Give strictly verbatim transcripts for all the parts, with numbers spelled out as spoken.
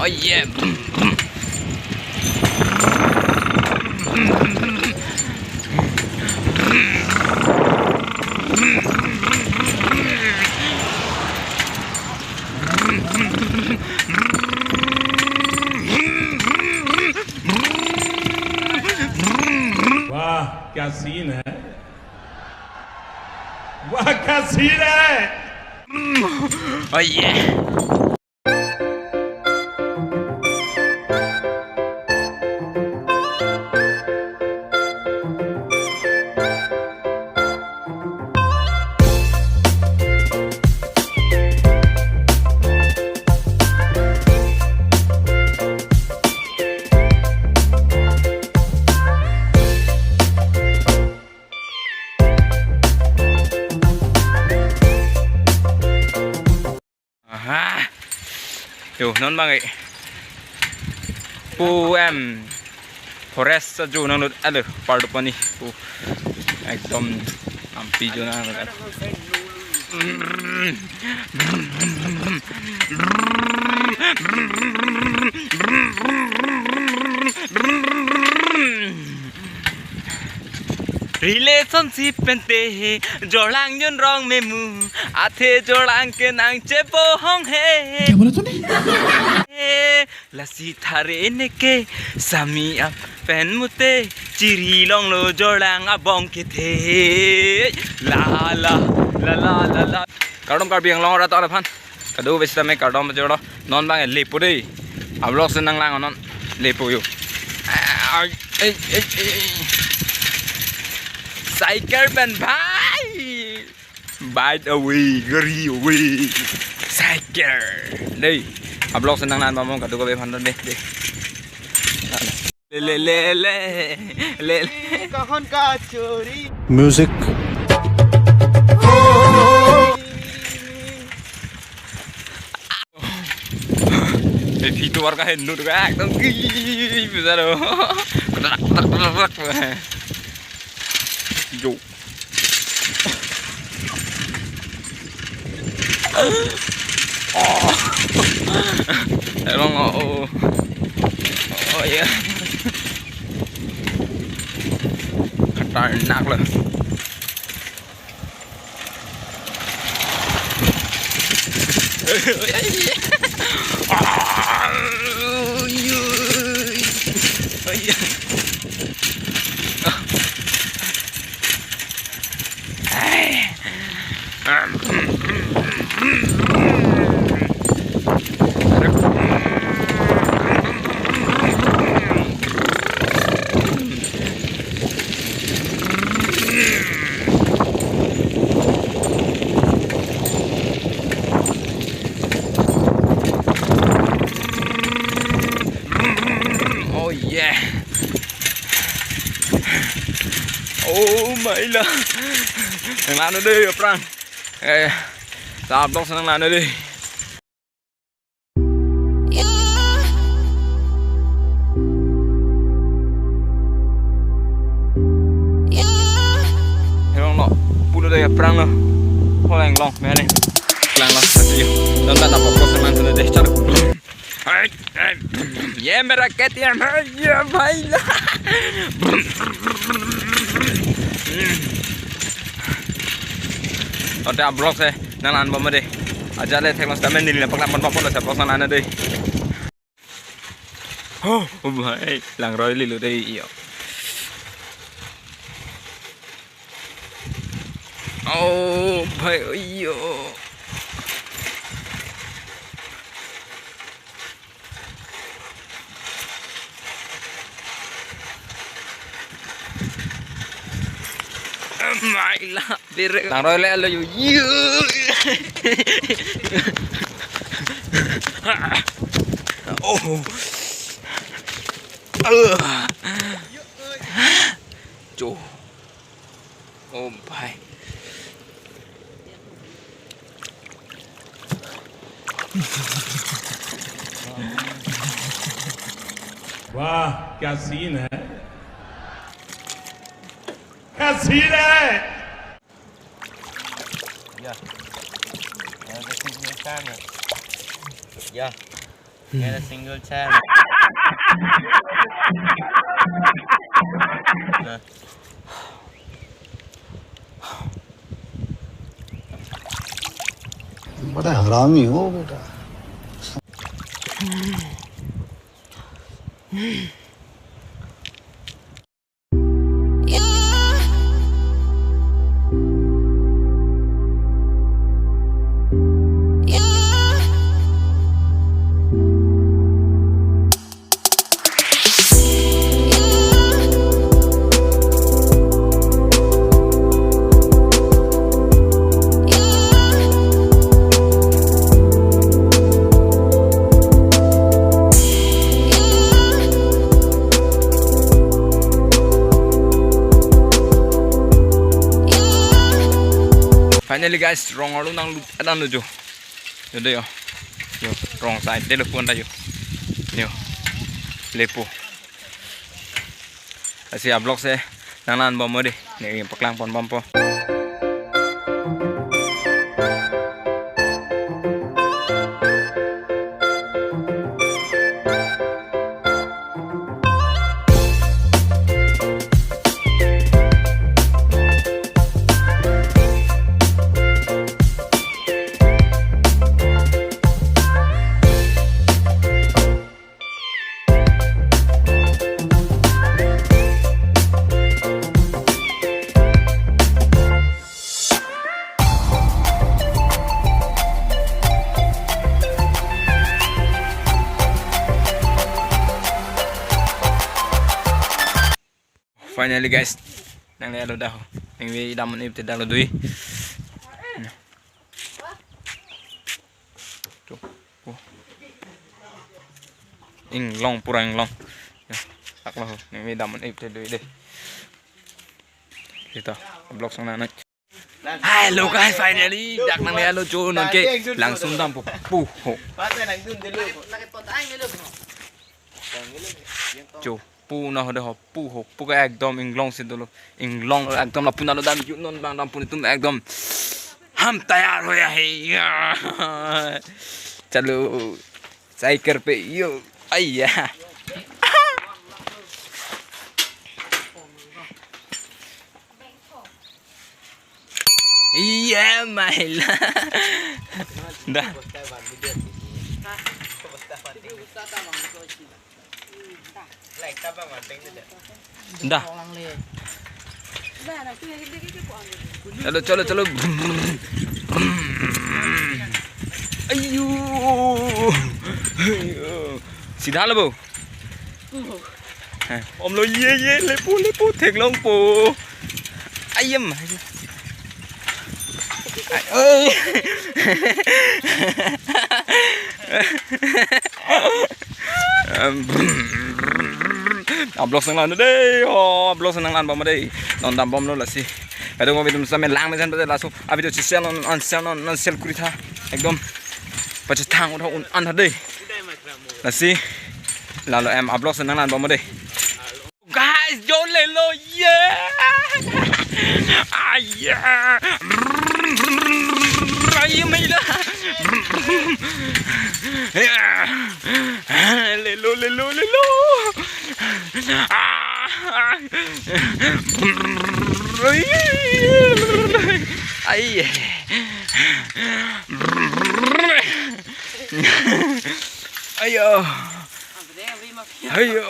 Oh yeah. वाह, क्या सीन है। वाह, क्या सीन है। Oh yeah. Aha. Yo, non bang eh. Pu em. Forest ajo nanglut, aduh, pardo pani. Pu. Ekdom ampi jo nanglut. Relationship pen te jorlang jun rong memu, athe jorlang kenang chepo hong he. क्या बोला तूने? Lasi thare neke sami ap pen mute chiri longlo jorlang abong kethe. La la la la la la. Kardom Karbi Anglong arat aphan. Kadokave sitame kardom pajirlo. Non bang lepo dei. Ablok si nanglang non lepo yo. Ai, ai, ai, ai. Cycle pen bhai. Bike away, gari away. Cycle. Dei. Ablok si nanglang bamong kadokave aphan dei, dei. Le le le le. Le le. Kahon ka chori. Music. Eh, video warga henut ka ekdom gigi bisa lo. Krak, krak, krak, krak. Yo. Oh. Emang, oh. Oh ya. Khatarnak lah. Oh yeah. Oh my la. Nanglang dei aphrang. Eh, ta ablok si nanglang dei. Herong lo, pulo dei aphrang lo. Holang long, mene. Lang lo, ayo. Nonton apa kos nang sana deh, cari. Hai, hai. Ye mera K T M hai, ye bhai la. Ante ablok si nanglang bom dei. Ajat le thek lo sitame neli lapak lapan bom lo si ablok si nanglang dei. Oh, oh bhai, langroi lilo dei yo. Oh bhai, oh yo. Mai la, bere. Langroi le lo yo. Yo. Oh. Uh. Jo. Oh bhai. वाह, क्या सीन है, क्या सीन है। Ya. Ya, kasi yung camera. Ya. Get a single chair. बड़ा हरामी हो बेटा। Finally guys, rong arlo nanglut adan lo jo. Yo de yo. Yo, rong side de lo pon ta yo. Yo. Lepo. Lasi a-vlog si nanglangbom mo de. Ne paklang pon bompo. Finally guys, nangle alo dak ho. Ningve dam un-e te dak lo dui. Tuh. Oh. Inglong, pura inglong. Ya, dak lo ho. Ningve dam un-e te dui de. Kita vlog sang nang. Hello guys, finally dak nangle alo jo non ke langsung dampo pu ho. Jo pu na ho de ho pu ho pu ke ekdom inglong si dolo inglong ekdom lapu na lo dam ju non bang dampo netum ekdom ham tayar ho ya he. Chalo cycle pe yo aiya. Iya, maila. Dah. Dah. Chalo, chalo, chalo. Ayo. Ayo. Sidha lo bo. Om lo ye ye lepo lepo theklongpo. Ayem. Ay, oi. Em, a-vlog sang lang de. Oh, a-vlog sang lang bom de. Non dambom lo lasi. Kadung video sa me lang me jan pate laso. A video si share non, an share non, non share kuri tha. Ekdom. Pachethang un-an tha de. Lasi. Lalo em a-vlog sang lang bom de. Guys, jo lelo, yeah! Aiya! Aiya, maila! Lelo, lelo, lelo! Ah! Aiya! Ayo! Ayo!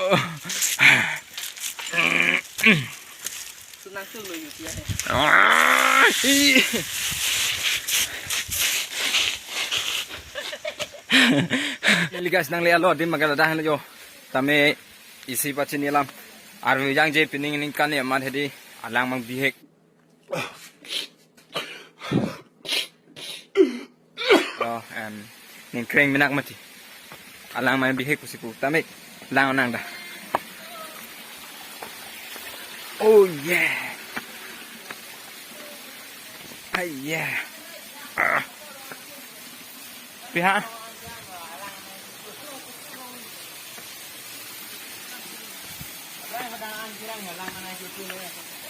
Neli guys, nangle alo adim magal dah jo. Tame isi pachini alam. Arvi jangje pining ningkan ya mat hedi alang mang bihek. Oh, em, ningkreng minak mati. Alang main bihek pusi pu. Tame lang nang dah. Oh yeah. Ay yeah. Ah. Piha.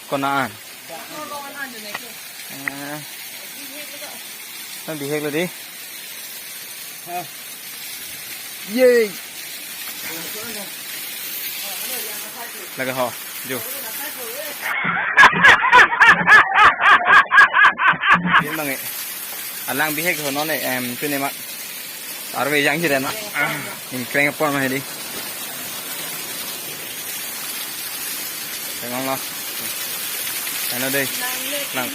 Konaan. Eh. Nang bihek lo di. Yay! Lake ho, jo. Pin bang e. Alang bihek ho non e, em, pin e ma. Arve jang hiren ma. Ning kreng apor ma hedi. Tengok lo. Ano dei. Lang.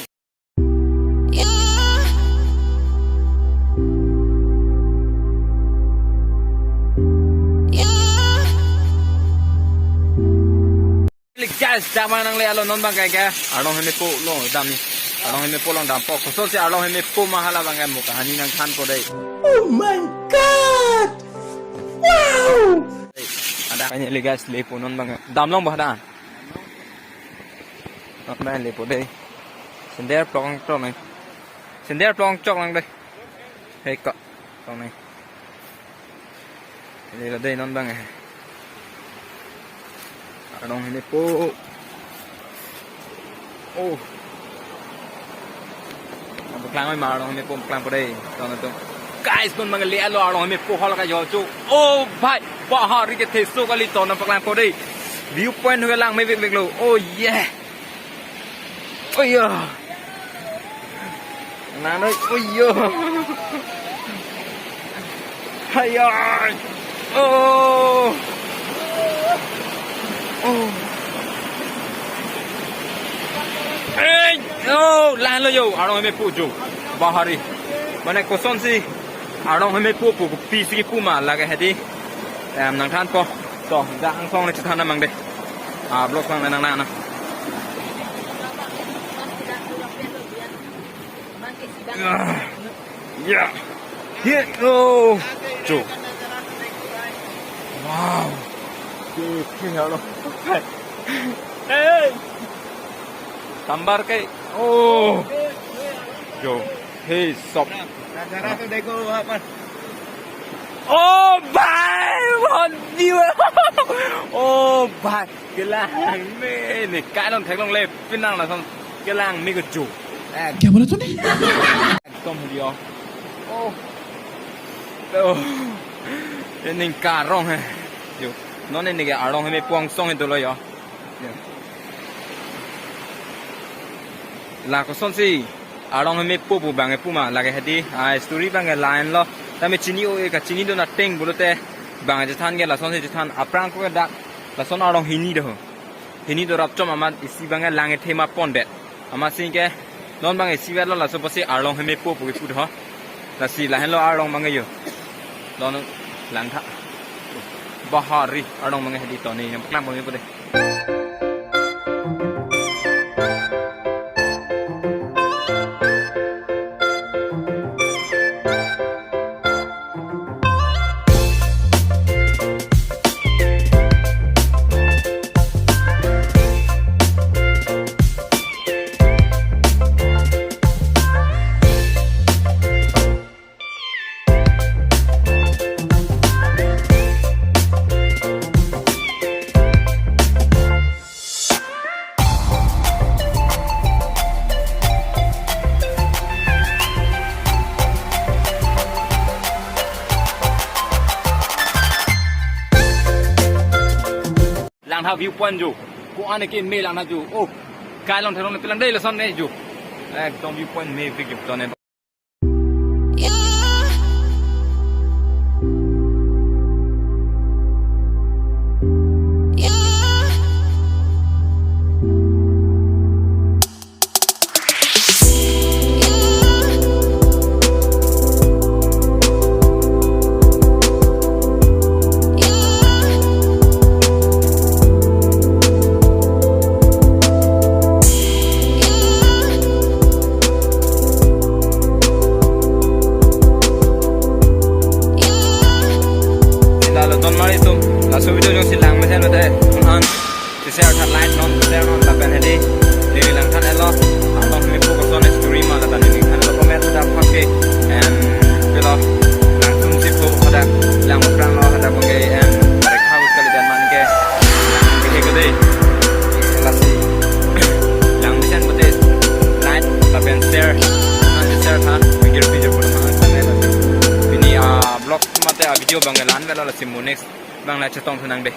Guys, damnang le alo non bang kai ka. Arlong Hemepo lo dam ni. Arlong Hemepo along dampo. Kosonsi Arlong Hemepo ma hala bang kai mo kahani nangthanpo dei. Oh my God! Wow! Ada kanya le guys, lepo non bang kai. Damlong ba hadan. Non bang lepo dei. Sender plong plong nai. Sender plong chok lang dei. Hei ka. Plong nai. Lelo dei non bang e. Arlong Hemepo. Oh. Nangpaklangpo ma Arlong Hemepo, paklangpo dei. Ton ton. Guys, non bang le alo Arlong Hemepo hol ka jo chu. Oh bhai, bahari ke theso kali ton nangpaklangpo dei. View point ho ke langme vek vek lo. Oh yeah. Oh yeah. Nanoi, oh yo. Hai ai. Oh. Oh. Hey, oh, lahenlo jo, Arlong Hemepo jo. Bahari. Mane kosonsi Arlong Hemepo pu kopisi kipu ma lake hedi. Em, nangthanpo. To, dak angsong le chethan nang mang dei. Ah, vlog lang nang nang nang. Ah, yeah. Yeah. Oh. Jo. Wow. Hey. Sambar ke. Oh. Jo. Hey, sop. Rasa-rasa deko apa? Oh, bhai. What view? Oh, bhai. Kelang me ne kailon theklongle pinang lason kelang me ko jo. Kya bola tune? Ekdom hudi o. Oh. Oh. Ening karong he. Jo. Non ne ke Arlong Hemepo angsong he dolo jo. Jo. La kosonsi Arlong Hemepo pu bang e pu ma lake hedi, ah, story bang e lahenlo. Tame chini o e kachini do na teng pulote bang e chethan ke lasonsi chethan aphrang ko ke dak lason arlong hini do. Hini do rap chom amat isi bang e lang e thema pondet. Amatsi ke non bang e isivet lo laso apotsi Arlong Hemepo pu kipu do. Lasi lahenlo arlong bang e jo. Don langtha. Bahari arlong bang e hedi toni nangpaklangpo me pu dei. Langtha view point jo. Ko-an ke me langtha jo. Oh. Kailon theklongle pinang dei lason ne jo. Ekdom view point me vek jo ton ne. Sila lo ton mari tum, laso video jongsi lang mesen mate, un an, share tha, like non, share non, lapen hedi, neli langthan-et lo, Arlong Hemepo koson story ma, lapen neli than lo comment hadak phak ke, em, pilo, lang tum si pho hadak, lang aphrang lo hadak bang ke, em, rekha ut kali dan man ke, ke ke dei, lasi, lang mesen mate, like, lapen share, non share tha, video video pun ma, lapen hedi, pini, ah, vlog mate, ah, video Bang ke la-an avelo, lasi mo next bang la chetong thu nang dei.